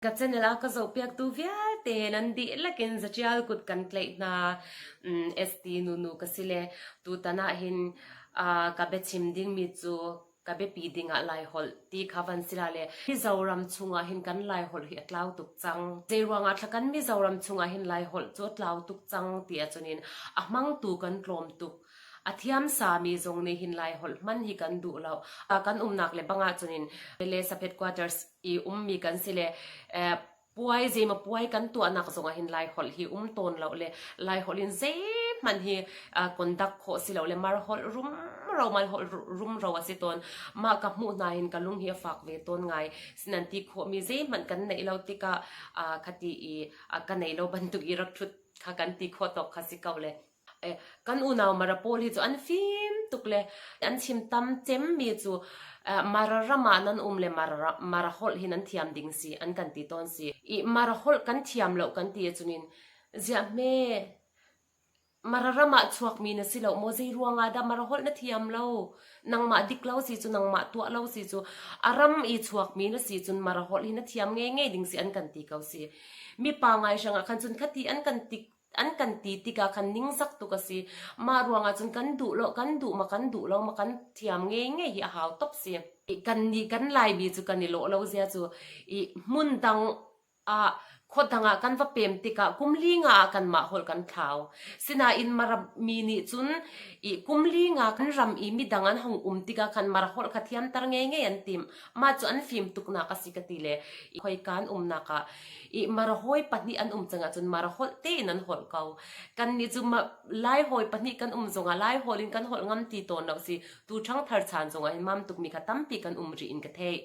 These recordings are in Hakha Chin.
Ka channel a ka zohpiaktu vialte nan dihlak in zaṭial kut kan tlaih hna. ST nunu ka si le tutan ah hin ka biachim dingmi cu ka biapi ding ah Laiholh ti kha van si la le Mizoram chungah hin kan Laiholh hi a tlau tuk cang. Zeiruangah thla kan Mizoram chungah hin Laiholh cu a tlau tuk cang ti ahcun in a hmangtu kan tlawm tuk. A thiamsami zong nih hin Laiholh hman hi kan duh lo. Kan umnak le bang ahcun in le Saphet Quarters i ummi kan si le puai zeimaw puai kan tuahnak zongah hin Laiholh hi um tawn lo le Laiholh in zeihmanh hi conduct khawh si lo le mar holh rumro mal holh rumro a si tawn. Mah ka hmuh hna hin ka lung hi a fak ve tawn ngai. Sinan ti khawhmi zeihmanh kan neih lo tikah khati i ka nei lo bantuk i rak ṭhut kha kan ti khawh tawk kha si ko le Kan unau Mara pawl hi cu an fim tuk le an chim tam cemmi cu Mara ram ah nan um le Mara holh hi nan thiam ding si an kan ti tawn si. I Mara holh kan thiam lo kan ti ahcun in ziah hme Mara ram ah chuakmi na si lo maw zei ruangah dah Mara holh na thiam lo nangmah dik lo si cu nangmah tuah lo si cu a ram i chuakmi na si cun Mara holh hi na thiam ngei ding si an kan ti ko si. Mipa ngai hrangah khan cun khati an kan ti an kan ti tikah khan ningzak tuk a si. Mah ruangah cun kan duh lo kan duh ma kan duh lo ma kan thiam ngei hi a hau top si. Kan nih kan Laimi cu kan i lawh lo zia cu i hmun dang ah khua dang ah kan va pem tikah kum li nga ah kanmah holh kan thlau. Sinain Mara mi nih cun i kum li nga kan ram i midang an hong um tikah khan Mara holh kha thiamter ngei an timh. Mah cu an fim tuknak a si ka ti le khoika an umnak ah i Mara hawi pahnih an um cang ahcun Mara holh tein an holh ko. Kannih cu Lai hawi pahnih kan um zongah Lai holh in kan holh ngam ti tawn lo si. Tu ṭhangthar chan zongah hin mam tukmi kha tampi kan um rih in ka theih.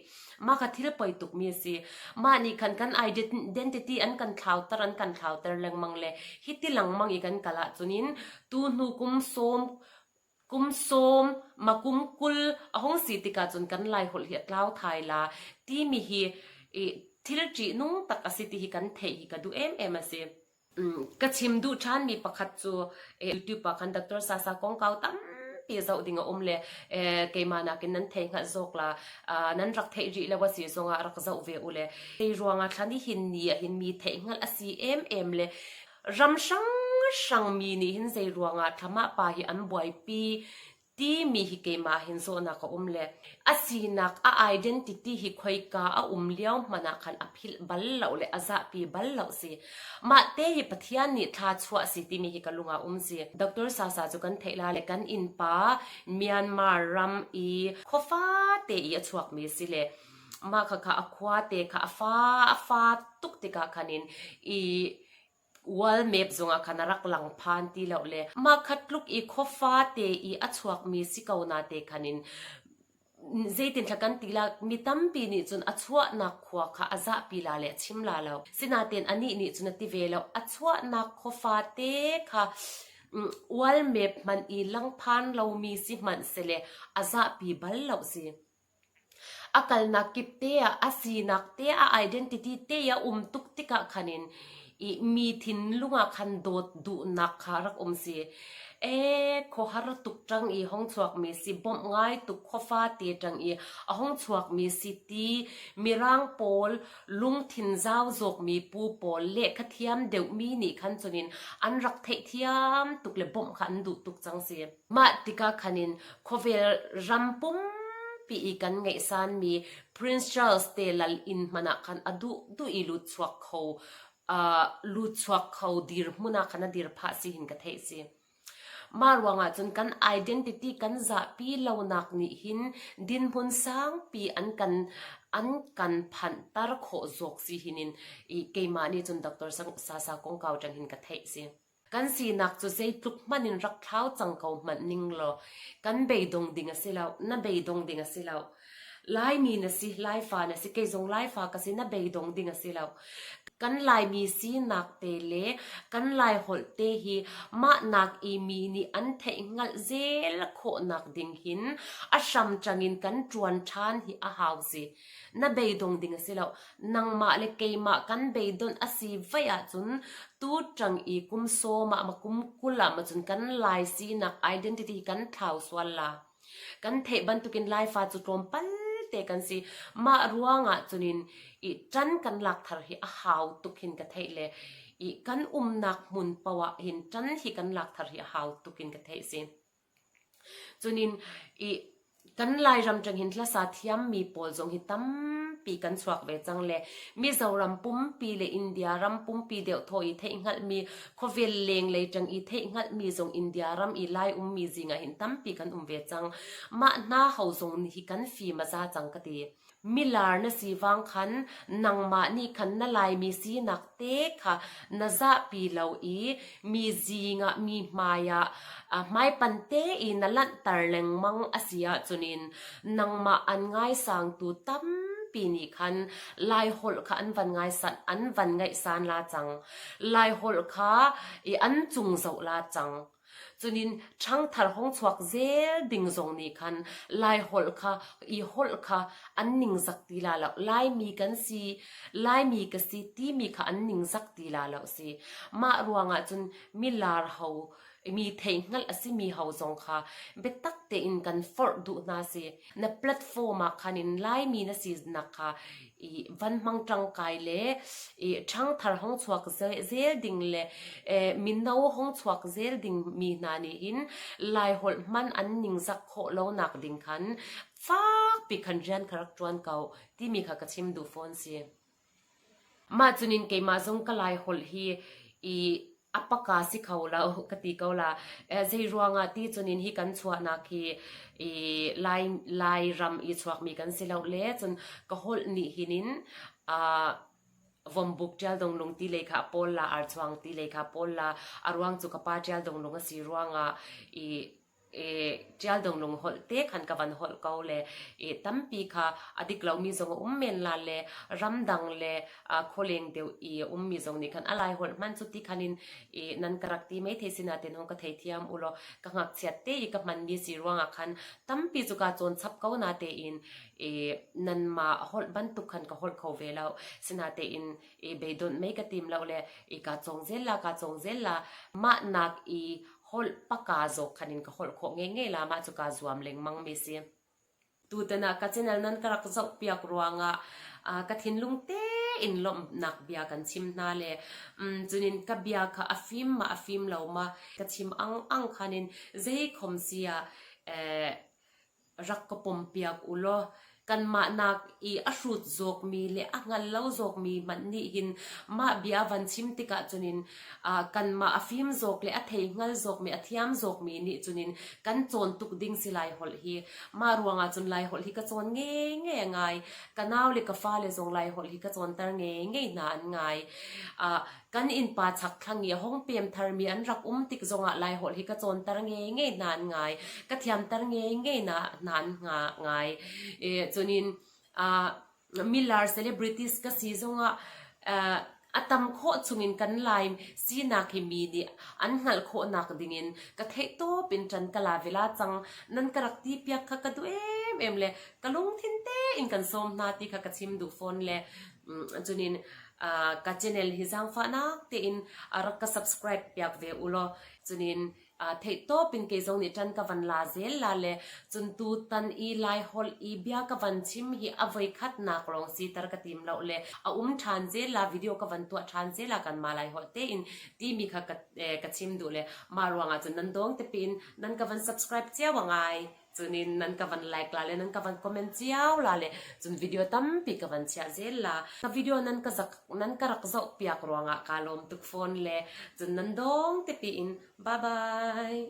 Mah kha thil poi tukmi a si. Mah nih khan kan identity an kan thlauter an kan thlauter lengmang le hiti lengmang i kan kal ahcun in tu hnu kum sawm Kum sawm, ma kum 20 a hung si tikah cun kan Laiholh hi a tlau thai la timi hi i thil ṭihnung tak a si ti hi kan theih hi ka duh emem a si. Ka chim duh ṭhanmi pakhat cu YouTube ah khan Dr. Sasa kongkau tampi zoh ding a um le keimah nakin nan thei hngalh zawk la nan rak theih rih lo a si zongah rak zoh ve u le zei ruangah thla nihin ni ah hin mi theih hngalh a si emem le Ram hranghrang mi nih hin zei ruangah thlamah pa hi an buaipi timi hi keimah hin zawhnak a um le a sinak a identity hi khoika a um lio hmanh ah khan a philh bal lo le a zahpi bal lo si. Mah te hi Pathian nih thla chuah si timi hi ka lung ah um si. Dr. Sasa cu kan theih la le kan innpa Myanmar ram i khuafa te i a chuakmi si le mah khakha a khua te kha a fa a fa tuk tikah khan in i World map zongah khan a rak lang phan ti lo le mah kha tluk i khuafa te i a chuakmi si ko na te khan in zeitin thla kan ti la mi tampi nih cun a chuahnak khua kha a zahpi la le a chim la lo sinain anih nih cun a ti ve lo a chuahnak khuafa te kha world map hmanh i langphan lomi si hmanh sele a zahpi bal lo si. A kalnak kip te ah a sinak te a identity te a um tuk tikah khan in i mi thinlung ah khan dawt duhnak kha rak um si. Ee khuahar tuk ṭang i hong chuakmi si, bawmh ngai tuk khuafa te ṭang i a hong chuakmi si ti Mirang pawl lungthin zau zawkmi pu pawl lehkha thiam deuhmi nih khan cun in an rak theihthiam tuk le bawmh kha an duh tuk cang si. Mah tikah khan in khuavel ram pumpi i kan ngeihsanmi Prince Charles te lal inn hmanh ah khan a duh duh i lut chuak kho uh, lut chuak kho dirhmun ah khan a dir phah si hin ka theih si. Mah ruangah cun kan identity kan zahpi lonak nih hin dinhmun sangpi an kan an kan phanhter khawh zawk si hin in i keimah nih cun Dr. Sasa kongkau ṭang hin ka theih si. Kan sinak cu zeitluk hmanh in rak thlau cang ko hmanh ning law kan beidong ding a si lo. Na beidong ding a si lo. Laimi na si, Laifa na si, kei zong Laifa ka si, na beidong ding a si lo. Kan Laimi sinak te le kan Lai holh te hi mah nak i mi nih an theihhngalh zel khawhnak ding hin a hram ṭang in kan ṭuan ṭhan hi a hau si. Na beidong ding a si lo. Nangmah le keimah kan beidon a si vai ahcun tu ṭang i kum sawm ah ma kum 20 ah ma cun kan Lai sinak identity kan thlau sual la. Kan theih bantukin Laifa cu tlawmpal te kan si. Mah ruangah cunin i ṭan kan lak thar hi a hau tuk hin ka theih le i kan umnak hmun paoh ah hin ṭan hi kan lak thar hi a hau tuk in ka theih si. Cunin i kan Lairam ṭang hin hlasa thiammi pawl zong hi tampi kan chuak ve cang le Mizoram pumpi le India ram pumpi deuh thaw i theihhngalhmi khuavel lenglei ṭang i theihhngalhmi zong India ram i Lai ummi zingah hin tampi kan um ve cang. Mah hna ho zong nih hi kan fim a za cang ka ti. Milar na si vang khan nangmah nih khan na Laimi sinak te kha na zahpi lo i mi zingah mi hmaiah hmaipan te i na lanhter lengmang a si ahcun in nangmah an ngaisangtu tampi nih khan Laiholh kha an van ngaisan an van ngaihsan la cang. Laiholh kha i an cung zoh la cang. Cunin ṭhangthar hong chuak zel ding zong nih khan Laiholh kha i holh kha an ningzak ti la lo. Laimi kan si, Laimi ka si timi kha an ningzak ti la lo si. Mah ruangah cun milar ho mi theihhngalh a simi ho zong kha biatak tein kan forh duh hna si. Na platform ah khan in Laimi na sinak kha i van hmang ṭangkai le i ṭhangthar hong chuak zel ding le mino hong chuak zel ding mi hna nih hin Laiholh hman an ningzak khawh lonak ding khan fakpi khan rian kha rak ṭuan ko timi kha ka chim duh fawn si. Mah cunin keimah zong ka Laiholh hi i a paka si kho lo ka ti ko la. Zei ruangah ti cunin hi kan chuahnak hi i Lai Lairam i chuakmi kan si lo le cun ka holh nih hinin vombuk ṭial donglung ti lei kha a pawl la archuang ti lei kha a pawl la a ruang cu ka pa ṭial donglung a si ruangah i ṭial donglung holh te khan ka van holh ko le i tampi kha a dik lomi zong a um men la le ramdang le khualeng deuh i a ummi zong nih khan a lai holh hman cu ti khan in i nan ka rak ti mai thei sinain hong ka theithiam u law ka ngakchiat te i ka hmanmi si ruangah khan tampi cu kaa cawn chap ko na tein i nanmah holh bantuk khan ka holh kho ve lo sinatein i beidawnh mei ka tim lo le i kaa cawng zel la kaa cawng zel la mah nak i holh paka zawk khan in ka holh khawh ngei la mah cu kaa zuam lengmang mi si. Tutan ah ka channel nan ka rak zoh piak ruangah ka thinlung tein lawmhnak bia kan chim hna le cunin ka bia kha a fim ma a fim lo ma ka chim ang ang khan in zei khom si ah rak ka pompiak u law kanmah nak i a hrut zawkmi le a hngal lo zawkmi hmanh nih hin mah bia van chim tikah cunin kanmah a fim zawk le a thei hngal zawkmi a thiam zawkmi nih cunin kan cawn tuk ding si lai holh hi mah ruangah cun lai holh hi ka cawn ngei a ngai ka nau le ka fale zong lai holh hi ka cawnter ngei ngei hna an ngai Kan innpa chakthlang i a hong pem tharmi an rak um tik zongah Laiholh hi ka cawnter ngei hna an ngai. Ka thiamter ngei hna an ngai. Cunin milar celebrities ka si zongah a tam khawh chungin kan Lai sinak hi mi nih an hngalh khawhnak dingin ka theih tawp in ṭan ka la vela cang. Nan ka rak ti piak kha ka duh emem le ka lungthin tein kan sawm hna ti kha ka chim duh fawn le cunin ka channel hi zaangfahnak tein rak ka subscribe piak ve u law cunin theih tawp in kei zong nih ṭan ka van la zel la le cun tutan i Laiholh i bia ka van chim hi a voi khatnak lawng siter ka tim lo le a um ṭhan zel la video ka van tuah ṭhan zel la kanmah Laiholh tein timi kha ka chim duh le mah ruangah cun nan dawng tepi in nan ka van subscribe cio a ngai. Cunin nan ka van like la le nan ka van comment cio la le cun video tampi ka van chiah zel la. Ka video nan ka zak nan ka rak zoh piak ruangah kaa lawm tuk fawn le cun nan dawng tepi in bye bye.